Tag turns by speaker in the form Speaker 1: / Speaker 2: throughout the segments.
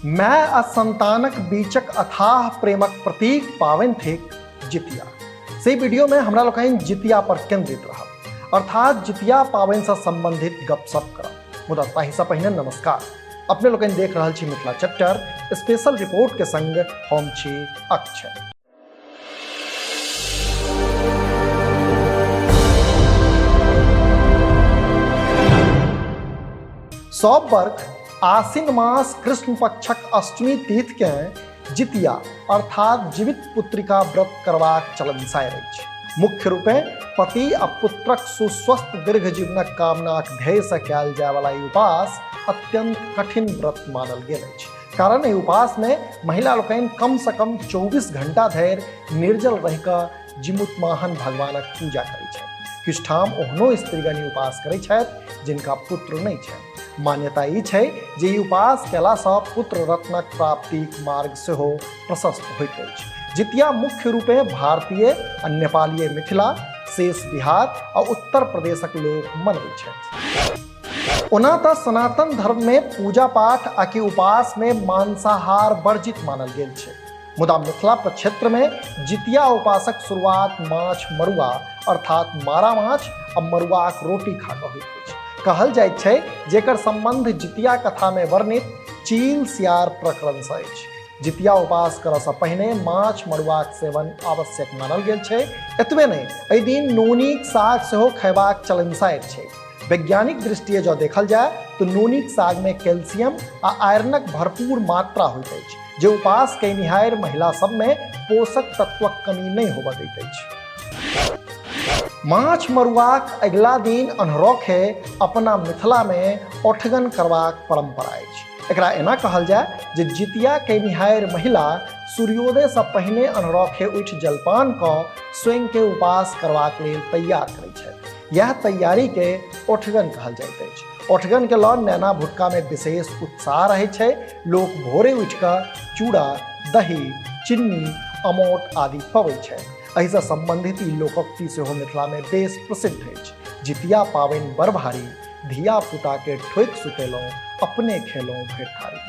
Speaker 1: My आ संतानक बीचक अथाह प्रेमक प्रतीक पावनि थिक जितिया। से वीडियो में हमरा लोकनि जितिया पर केंद्रित रहब, अर्थात जितिया पावनि से संबंधित गपशप करब। मुदा ताहिसँ पहिने नमस्कार, अपने लोकनि देख रहल छी मिथिला चैप्टर स्पेशल रिपोर्ट के संग हम छी अक्षय। सब वर्ष आसिन मास कृष्ण पक्षक अष्टमी तिथि के जितिया अर्थात जीवित पुत्रिका व्रत करबाक चलनसारि अछि। मुख्य रूपे पति आ पुत्रक सुस्वस्थ दीर्घ जीवनक कामनाक ध्येय से कयल जायवला ई उपास अत्यंत कठिन व्रत मानल गेल अछि, कारण एहि उपास में महिला लोकनि कम से कम 24 घंटा धरि निर्जल रहि कऽ जिमुतमाहन भगवानक पूजा करै छथि। किछु ठाम ओहनो स्त्रीगण ई उपास करै छथि जिनका पुत्र नहि छनि। मान्यता ई छै जे ई उपास कयलासँ पुत्र रत्नक प्राप्तिक मार्ग सेहो प्रशस्त होइत अछि। जितिया मुख्य रूपे भारतीय आ नेपालीय मिथिला, शेष बिहार आ उत्तर प्रदेशक लोक मनबै छथि। ओना तऽ सनातन धर्म में पूजा पाठ आ कि उपास में मांसाहार वर्जित मानल गेल छै, मुदा मिथिला प्रक्षेत्र में जितिया उपासक शुरुआत माछ मरुआ अर्थात मारा माछ आ मरुआक रोटी खा कऽ होइत अछि। कहल जाइत छै जेकर संबंध जितिया कथा में वर्णित चील सियार प्रकरण से अछि। जितिया उपास करऽ से पहिने माछ मरुआक सेवन आवश्यक मानल गेल छै। एतबे नहि, एहि दिन नोनीक साग सेहो खयबाक चलनसारि छै। वैज्ञानिक दृष्टिए जँ देखल जाय तऽ नोनीक साग में कैल्शियम आ आयरनक भरपूर मात्रा होइत अछि, जे उपास कयनिहारि महिला सब में पोषक तत्वक कमी नहि होबऽ दैत अछि। माछ मरुआक अगिला दिन अन्हरौखे अपना मिथिला में ओठगन करबाक परंपरा अछि। एकरा एना कहल जाय जे जितिया कयनिहारि महिला सूर्योदय से पहिने अन्हरौखे उठि जलपान कऽ स्वयं के उपास करबाक लेल तैयार करै छथि। यह तैयारी के ओठगन कहल जाइत अछि। ओठगन के लऽ नैना भुटका में विशेष उत्साह रहै छै। लोक भोरे उठि कऽ चूड़ा, दही, चिन्नी, अमोट आदि पबै छै। एहिसँ संबंधित ई लोकोक्ति सेहो मिथिला में बेस प्रसिद्ध अछि। जितिया पाबनि बड़ भारी, धिया पुता के ठोकि सुतेलहुँ, अपने खेलहुँ भरि थारी।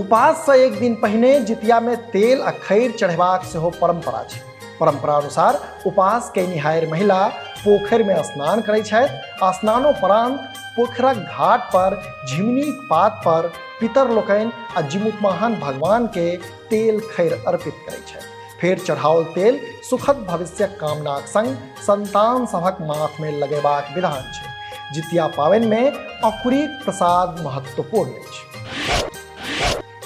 Speaker 1: उपास से एक दिन पहिने जितिया में तेल आ खैर चढ़ेबाक सेहो परंपरा छै। परंपरा अनुसार उपास कयनिहारि महिला पोखरि में स्नान करै छथि आ स्नानोपरांत पोखरक घाट पर झिमनीक पात पर पितर लोकनि आ जिमुतमाहन भगवान के तेल खैर अर्पित करै छथि। फेर चढ़ाओल तेल सुखद भविष्यक कामनाक संग संतान सभक माथ में लगेबाक विधान छै। जितिया पाबनि में अकुरीक प्रसाद महत्वपूर्ण अछि।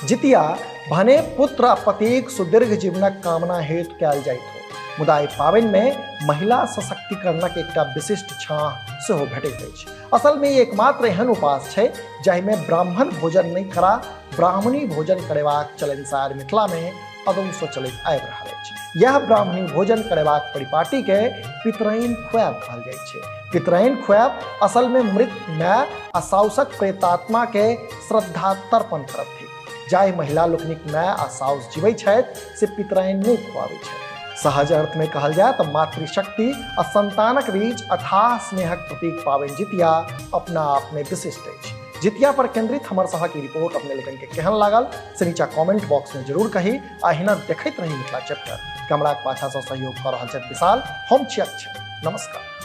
Speaker 1: जितिया भने पुत्र आ पतिक सुदीर्घ जीवनक कामना हेतु कयल जाइत हो, मुदा एहि पाबनि में महिला सशक्तिकरणक एकटा विशिष्ट छाँह सेहो भेटैत अछि। असल में ई एकमात्र एहन उपास छै जाहिमे ब्राह्मण भोजन नहि करा ब्राह्मणी भोजन करेबाक चलनसार मिथिला में अदौ से चलैत आबि रहल अछि। यह ब्राह्मणी भोजन करेबाक परिपाटी के पितराइन खुआब कहल जाइत छै। पितराइन खुआब असल में मृत my आ साउसक प्रेतात्मा के श्रद्धा तर्पण करब थिक। जाहि महिला लोकनिक my आ साउस जीबै छथि से पितराइन नहि खुआबै छथि। सहज अर्थ में कहल जाय तऽ मातृशक्ति आ संतानक बीच अथाह स्नेहक प्रतीक पाबनि जितिया अपना आप में विशिष्ट अछि। जितिया पर केंद्रित हमर सभक ई रिपोर्ट अपने लोकनि के केहन लागल से नीचा कमेंट बॉक्स में जरूर कही आ अहिना देखैत रही मिथिला चैप्टर। कैमराक पाछा से सहयोग कऽ रहल छथि विशाल, हम छी अक्षय। नमस्कार।